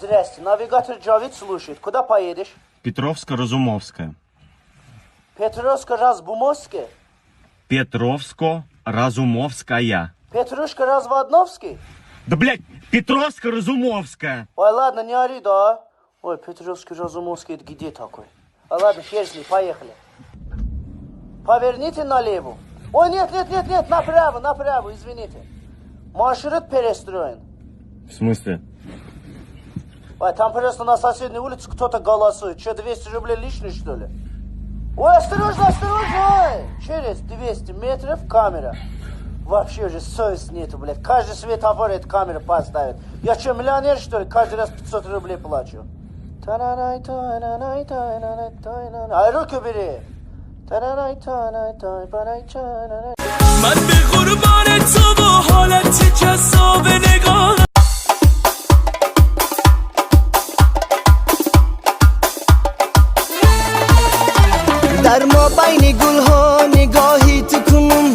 Здрасте, навигатор Джавид слушает. Куда поедешь? Петровско-Разумовская. Петровско Разбумовский? Петровско-Разумовская. Петрушка Разводновский? Да, блядь, Петровско-Разумовская. Ой, ладно, не ори, да? Ой, Петровский Разумовский, это где такой? А ладно, хер с ним, поехали. Поверните налево. Ой, нет, нет, нет, нет, направо, направо, извините. Маршрут перестроен. В смысле? Ой, там просто на соседней улице кто-то голосует. Что, 200 рублей лишний, что ли? Ой, осторожно, осторожно! Ой! Через 200 метров камера. Вообще уже совесть нету, блядь. Каждый светофор эту камеру поставит. Я что, миллионер, что ли? Каждый раз 500 рублей плачу. Та-на-най, та-на-най, та-на-най, та-на-най. Ай, руки бери! Та-на-най, та-най, та-най, та-на-най. من به قربان تو و حالت جذاب نگاه. дар мобайни гулҳо нигоҳи ту кунум,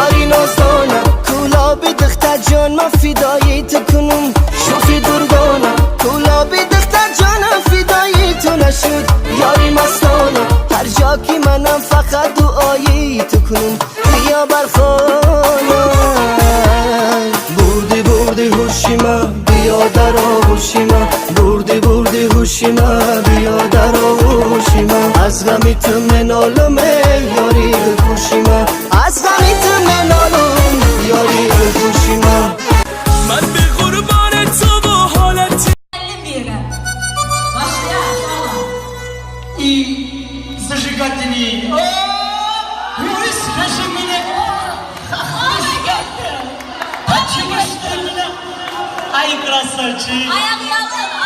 ёри нозона, кӯлоби духтарҷон, ман фидои ту кунум, шӯхи дурдона, кӯлоби духтарҷонам фидои ту нашуд, ёри мастона, ҳар ҷо ки манам, фақат дуои ту кунум, биё бар хона. Бурди, бурди ҳуши ман, биё дар оғӯши ман, бурди, бурди ҳуши ман, биё дар оғӯши ман, аз ғами ту менолам, эй ёри дилхуши ман, аз ғами ту менолам, ёри дилхуши ман. من به قربان تو و حالت И зажигательный. Ой, скажи мне, почему что меня? Ай, красавчик. Ayağıyalım.